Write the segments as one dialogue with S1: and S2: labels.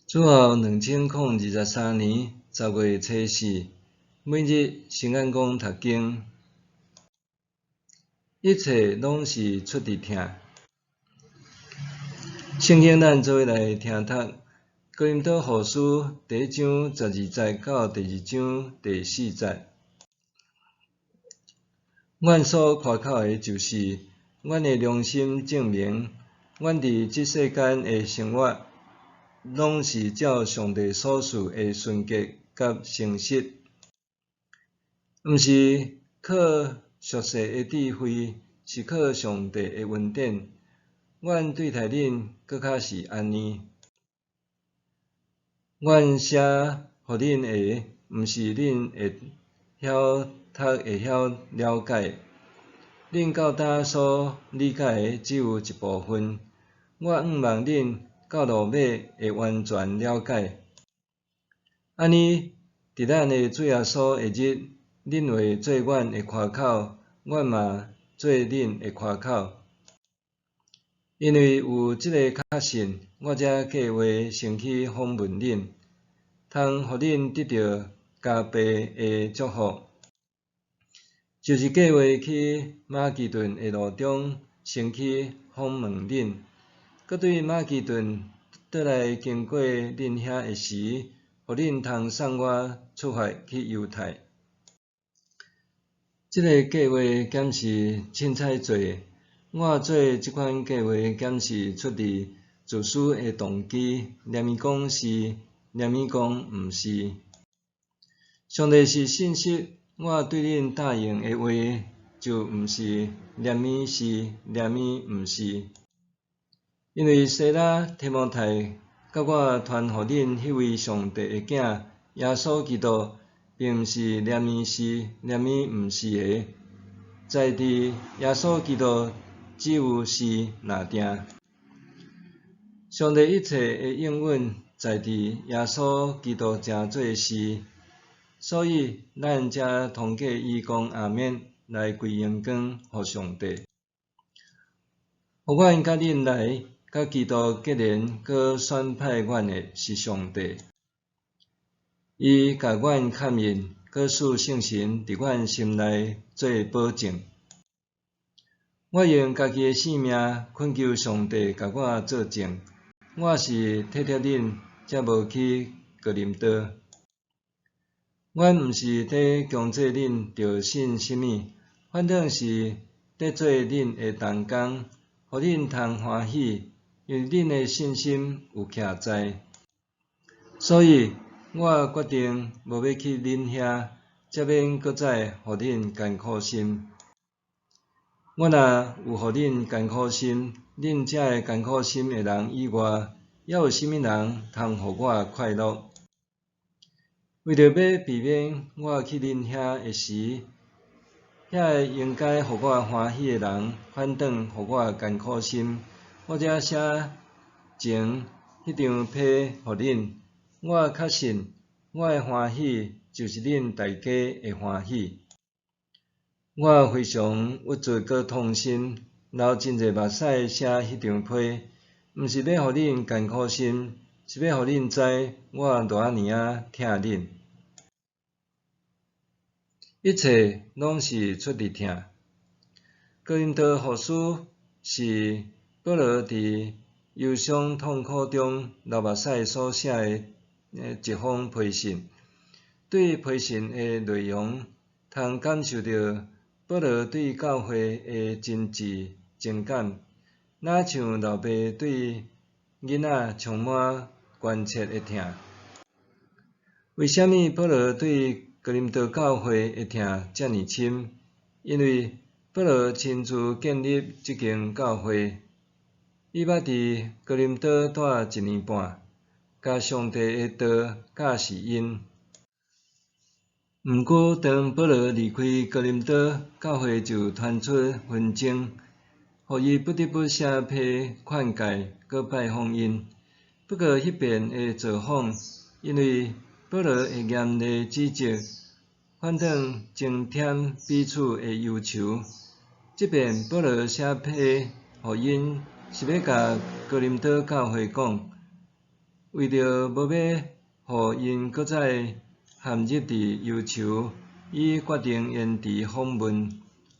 S1: 主後2023年10月初四，每日聖眼光讀經，一切攏是出佇疼。聖經咱做伙來聽讀，哥林多後書第一章12節到第二章第四節。阮所誇口的就是，阮的良心證明，阮佇這世間的生活，攏是照上帝所賜的純潔佮誠實，毋是靠俗世的智慧，是靠上帝的恩典。阮對待恁閣較是按呢。阮寫予恁的，毋是恁會曉讀、會曉了解。恁到今所理解的只有一部分。我向望恁到落尾會完全了解。按呢，佇咱的主耶穌的日，恁會做阮的誇口，阮嘛做恁的誇口。因為有這個確信，我才計劃先去訪問恁，通予恁得著加倍的祝福。就是計劃去馬其頓的路中，先去訪問恁。閣對馬其頓倒來經過恁遐的時，予恁通送我出發去猶太。這个計劃敢是凊彩做的？我做這款計劃敢是出自自私的動機，連伊講是，連伊講毋是。上帝是信實，我對恁答應的話，就毋是連伊是，連伊毋是。因為西拉、提摩太佮我傳予恁彼位上帝的囝耶穌基督，並毋是連伊是，連伊毋是的，在佇耶穌基督只有是爾定。上帝一切的應允，在佇耶穌基督成做是，所以咱才通過伊講阿們來歸榮光予上帝。予阮佮恁來佮基督結連，閣選派阮的是上帝。伊共阮確認，閣賜聖神佇阮心內做保證。我用家己的性命懇求上帝共我做證，我是體貼恁，才無去哥林多。阮毋是佇強制恁著信啥物，反轉是佇做恁的同工，予恁通歡喜，因為恁的信心有徛在。所以我決定無欲去恁遐，才免閣再予恁艱苦心。我若有予恁艱苦心，恁遮个艱苦心的人以外，猶有啥物人通予我快樂？為著欲避免我去恁遐的時，遐个應該予我歡喜的人，反轉予我艱苦心，我才寫情彼張批予恁。我確信，我的歡喜就是恁大家的歡喜。我非常鬱卒閣痛心，流真濟目屎寫彼張批，毋是欲予恁艱苦心，是欲予恁知我偌爾仔疼恁。一切攏是出佇疼。哥林多後書是保羅佇憂傷痛苦中流目屎所寫的一封批信。對批信的內容，通感受著保羅對教會的真摯情感，若像老爸對囡仔充滿關切的疼。為啥物保羅對哥林多教會的疼遮爾深？因為保羅親自建立這間教會，伊捌佇哥林多蹛一年半，共上帝的道教示𪜶。毋過，當保羅離開哥林多，教會就傳出紛爭，予伊不得不寫批勸誡，閣拜訪𪜶。不過，彼遍的造訪，因為保羅的嚴厲指責，反轉增添彼此的憂愁。這遍保羅寫批予𪜶，是欲共哥林多教會講，為著無欲予𪜶閣再陷入佇憂愁，伊決定延遲訪問，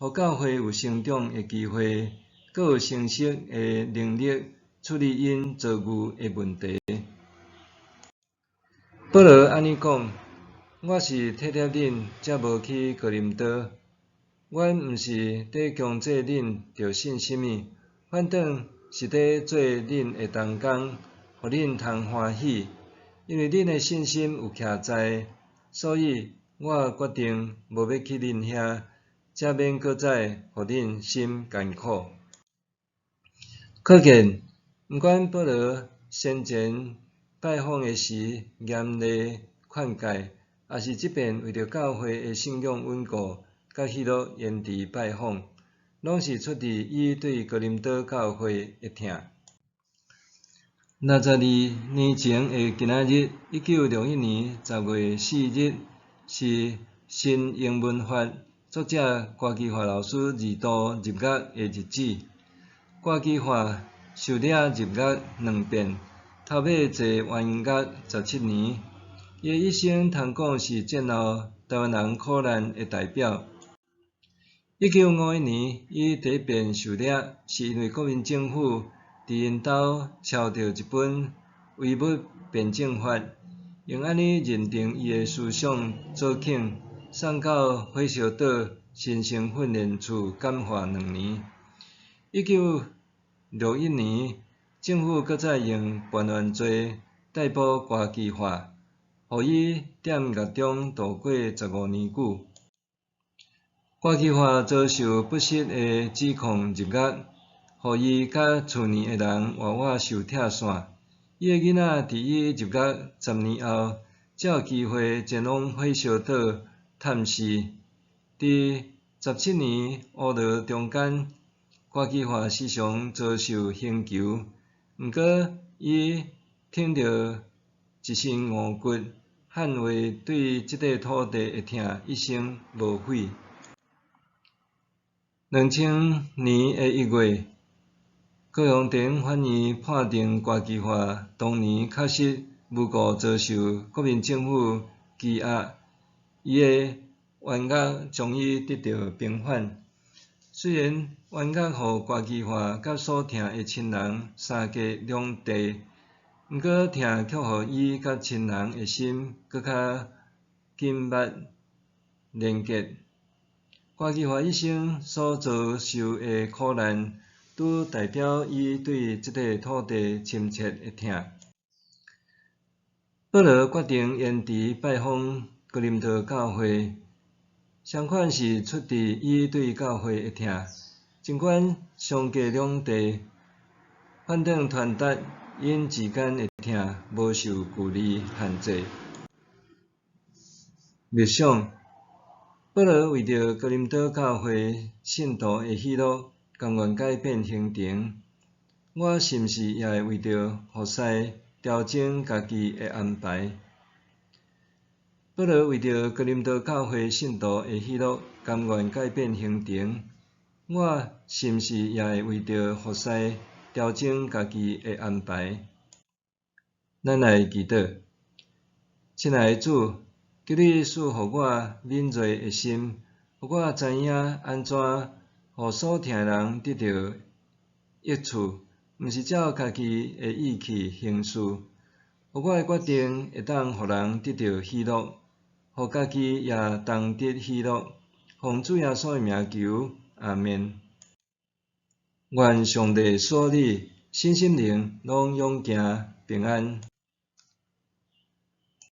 S1: 予教會有成長的機會，閣有成熟的能力處理𪜶遭遇的問題。保羅按呢講：我是體貼恁，才無去哥林多。阮毋是佇強制恁著信啥物，反轉是佇做恁的同工，予恁通歡喜。因為恁的信心有徛在，所以我決定無欲去恁遐，才免閣再予恁心艱苦。可見，毋管保羅先前拜訪的時嚴厲勸誡，抑是這遍為著教會的信仰穩固，佮喜樂延遲拜訪，攏是出自伊對哥林多教會的疼。62年前的今仔日，1961年10月4日，是新英文法作者郭其華老師二度入獄的日子。郭其華受掠入獄兩遍，頭尾坐冤獄17年。伊的一生通講是戰後臺灣人苦難的代表。1951年，伊第一遍受掠，是因為國民政府佇𪜶兜抄著一本唯物辯證法，用按呢認定伊的思想左傾，送到火燒島新生訓練處感化2年。1961年，政府閣再用叛亂罪逮捕郭其華，予伊踮獄中度過15年久。郭其華遭受不實的指控入獄，予伊佮厝內的人活活受拆散。伊的囡仔佇伊入獄10年後，才有機會前往火燒島探視。佇17年烏羅中間，郭其華時常遭受刑求，毋過伊挺著一身五骨，捍衛對這塊土地的疼，一生無悔。2000年的1月，高雄地檢法院判定郭其華當年確實無故遭受國民政府羈押，伊的冤獄終於得到平反。雖然冤獄予郭其華佮所疼的親人三隔兩地，毋過疼卻予伊佮親人的心閣較緊密連結。郭其華一生所遭受的苦難，拄代表伊對這塊土地深切的疼。保羅決定延遲拜訪哥林多教會，相款是出自伊對教會的疼。儘管相隔兩地，反轉傳達𪜶之間的疼無受距離限制。默想，保羅為著哥林多教會信徒的喜樂，甘願改變行程。我是毋是也會為著服侍調整家己的安排？保羅為著哥林多教會信徒的喜樂，甘願改變行程。我是毋是也會為著服侍調整家己的安排？咱來祈禱，親愛的主，求你賜予我敏銳的心，予我知影按怎予所疼的人得著益處，毋是照家己的意氣行事。予我的決定會當予人得著喜樂，予家己也同得喜樂。奉主耶穌的名求，阿們。願上帝賜你身心靈攏勇健平安。